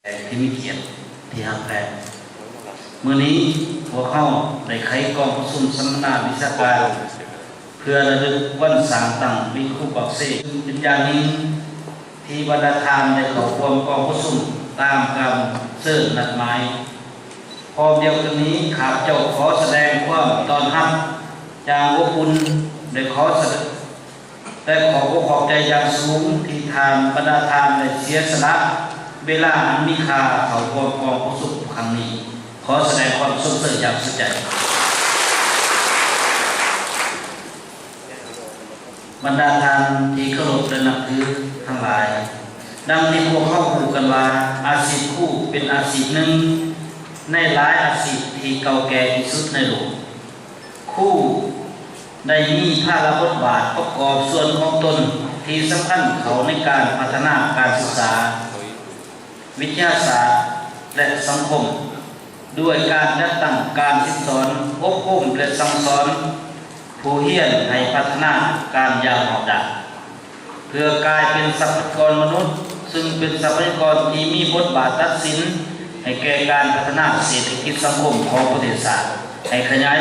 ແຂກທີ່ມີກຽດທີ່ຮັກແພງ, ມື້ນີ້ພວກເຮົາໄດ້ໄຂກອງປະຊຸມສຳມະນາວິຊາການ ເພື່ອລະລຶກວັນສ້າງຕັ້ງວິຄູປັກເຊ. ເປັນຢ່າງຍິ່ງທີ່ບັນດາທ່ານໄດ້ເຂົ້າຮ່ວມກອງປະຊຸມຕາມການເຊີນນັດໝາຍ. ພ້ອມດຽວກັນນີ້, ຂ້າພະເຈົ້າຂໍສະແດງຄວາມຕ້ອນຮັບຢ່າງອົບອຸ່ນ ແລະ ຂໍສະ ແລະ ຂໍຂອບໃຈຢ່າງສູງທີ່ທ່ານ ບັນດາທ່ານໄດ້ເສຍສະຫຼະເວລາອັນມີຄ່າເຂົ້າຮ່ວມກອງປະຊຸມຄັ້ງນີ້. ຂໍສະແດງຄວາມຊົມເຊີຍຢ່າງສຸດໃຈ. ບັນດາທ່ານທີ່ເຄົາລົບ ແລະ ນັບຖືທັງຫຼາຍ, ດັ່ງທີ່ພວກເຮົາຮູ້ກັນວ່າ ອາຊີບຄູເປັນອາຊີບໜຶ່ງໃນຫຼາຍອາຊີບທີ່ເກົ່າແກ່ທີ່ສຸດໃນໂລກ. ຄູໄດ້ມີພາລະບົດບາດປະກອບສ່ວນຂອງຕົນທີ່ສຳຄັນເຂົ້າໃນການພັດທະນາການສຶກສາ, ວິທະຍາສາດ ແລະ ສັງຄົມ, ດ້ວຍການຈັດຕັ້ງການສິດສອນ, ອົບຮົມ ແລະ ສັ່ງສອນຜູ້ຮຽນໃຫ້ພັດທະນາການຢ່າງຮອບດ້ານ. ເພື່ອກາຍເປັນຊັບພະຍາກອນມະນຸດ, ຊຶ່ງເປັນຊັບພະຍາກອນທີ່ມີບົດບາດຕັດສິນໃຫ້ແກ່ການພັດທະນາເສດຖະກິດສັງຄົມຂອງປະເທດຊາດ, ໃຫ້ຂະຫຍາຍ